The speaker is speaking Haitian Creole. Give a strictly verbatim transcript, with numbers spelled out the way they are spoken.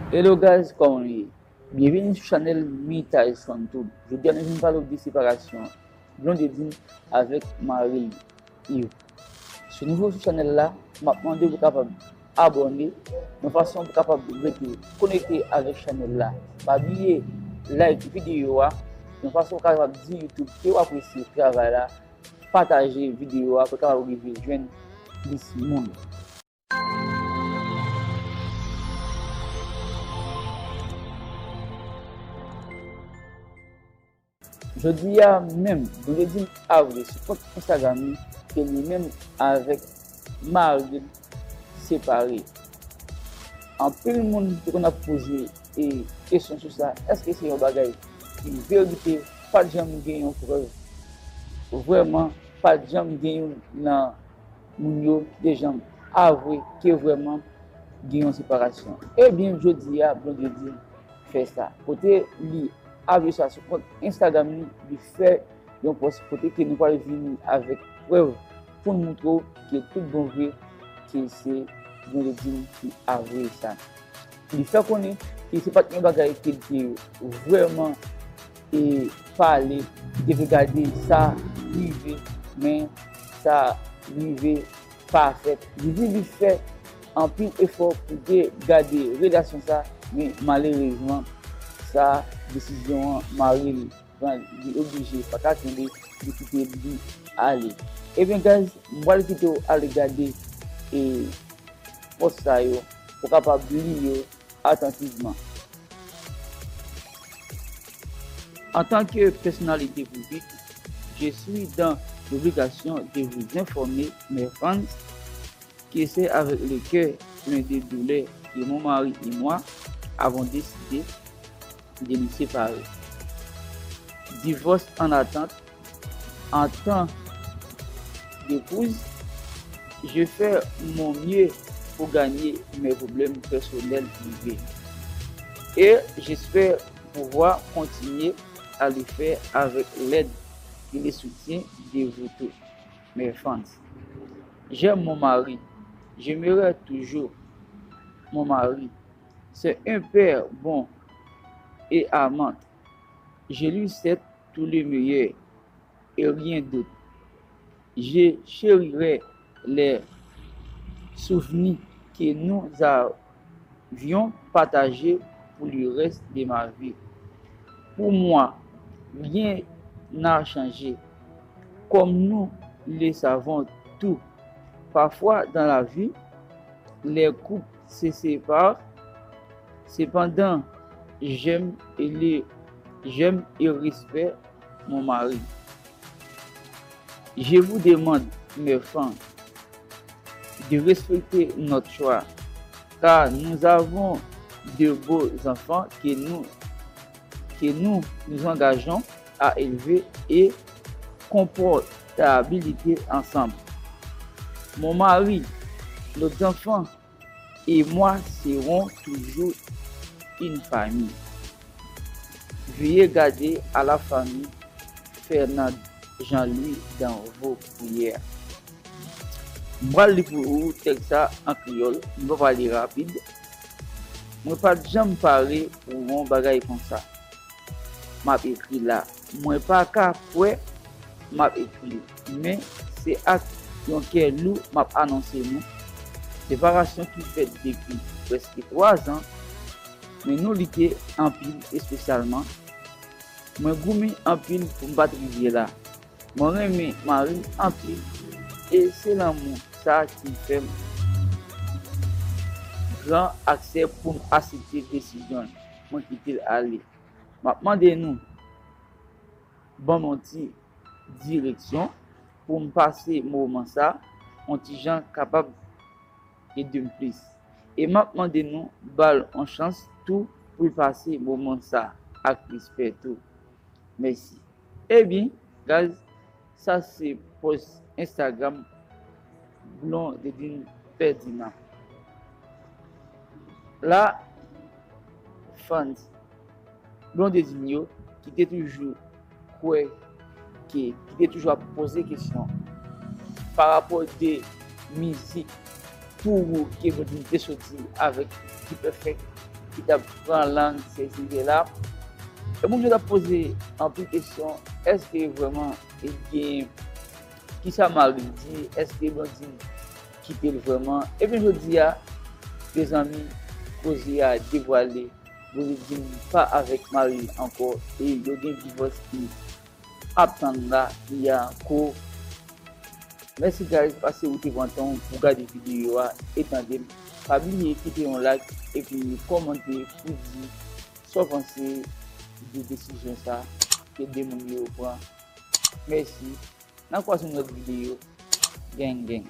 Hello guys, kòman nou ye? Byenveni sou chanèl Mitaj Fanm Tube. Jodi a nou vin pale w de separasyon Blondedine avèk mari l, Yves. Si w nouvo sou chanèl la, m ap mande w pou w kapab abòne, yon fason pou w kapab rete konekte avèk chanèl la. Pa bliye like videyo a, yon fason pou w kapab di YouTube ke w apresye travay la, pataje videyo a pou l kapab rive jwenn plis moun. Jodi a menm, Blondedine avwe sou kont Instagram li ke li menm avèk mari l separe. Anpil moun te konn ap poze e kesyon sou sa, èske se yon bagay ki verite? Pa t janm gen yon prèv. Vrèman, pa t janm gen youn nan moun yo ki te janm avwe ke vrèman gen yon separasyon. Ebyen, jodi a, Blondedine fè sa. Kote li avwe sa sou kont Instagram li, li fè yon pòs kote ke nou pral vini avèk prèv pou n moutre w ke tout bon vre ke se Blondedine ki avwe sa. Li fè konnen ke se pa t yon bagay ke l te vrèman e pale, li te vle gade sa rive, men sa rive pa fèt. Li di li fè anpil efò pou te gade relasyon sa, men malerezman, sa desizyon an mari l pran, li oblije pa ka kenbe, li kite li ale. Ebyen, guys, m pral kite w ale gade e pòs sa yo, pou w kapab li yo atantivman. En tant que personnalité publique, je suis dans l'obligation de vous informer, mes fans, que c'est avec le cœur plein de douleur que mon mari et moi avons décidé de nous séparer. Divorce en attente, en tant d'épouse, je fais mon mieux pour gagner mes problèmes personnels privés. Et j'espère pouvoir continuer à le faire avec l'aide et le soutien de vous tous, mes fans. J'aime mon mari. J'aimerai toujours mon mari. C'est un père bon et amant. Je lui souhaite tout le meilleur et rien d'autre. Je chérirai les souvenirs que nous avions partagés pour le reste de ma vie. Pour moi, rien n'a changé. Comme nous le savons tous, parfois dans la vie, les couples se séparent. Cependant, j'aime et le, j'aime et respecte mon mari. Je vous demande, mes fans, de respecter notre choix, car nous avons de beaux enfants que nous, que nous nous engageons à élever et comportabilité ensemble. Mon mari, nos enfants et moi serons toujours une famille. Veuillez garder à la famille Fernand Jean-Louis dans vos prières. M pral li pou ou tèks sa an kreyòl, m pa pale rapid. Mwen pa t janm pare pou yon bagay konsa. M ap ekri la. Mwen pa ka kwè m ap ekri, men se ak yon kè lou m ap anonse nou separasyon ki fèt depi prèske twa zan, men nou lite anpil, espesyalman. Mwen goumen anpil pou m pa t rive la. Mwen renmen mari m anpil, e se lanmou sa ki fè m gran aksè pou m aksepte desizyon l. Mwen kite l ale. M ap mande nou ban m yon ti direksyon pou m pase moman sa, yon ti jan kapab ede m plis. E m ap mande nou ba l yon chans tou pou l pase moman sa ak respè tou. Mèsi. Ebyen, guys, sa se pòs Instagram Blondedine Ferdinand. La, fans Blondedine yo ki te toujou kwè ke, ki te toujou ap poze kesyon pa rapò de mizik Pou Ou ke Blondedine te soti avèk Dipèfèk, ki t ap pran lang sèzizè la. E moun yo t ap poze anpil kesyon, èske vrèman e gen kisa Marie di, èske Blondine kite l vrèman? Ebyen jodi a, mezanmi, koze a devwale. Blondine pa avèk Marie ankò e yo gen divòs ki ap tann la, li a anko. Mèsi guys, paske ou te pran tan pou gade videyo a e tande m. Pa bliye kite yon like epi kòmante pou di sa w panse de desizyon sa ke de moun yo pran. Mèsi. N a kwaze yon lòt videyo. Gang gang.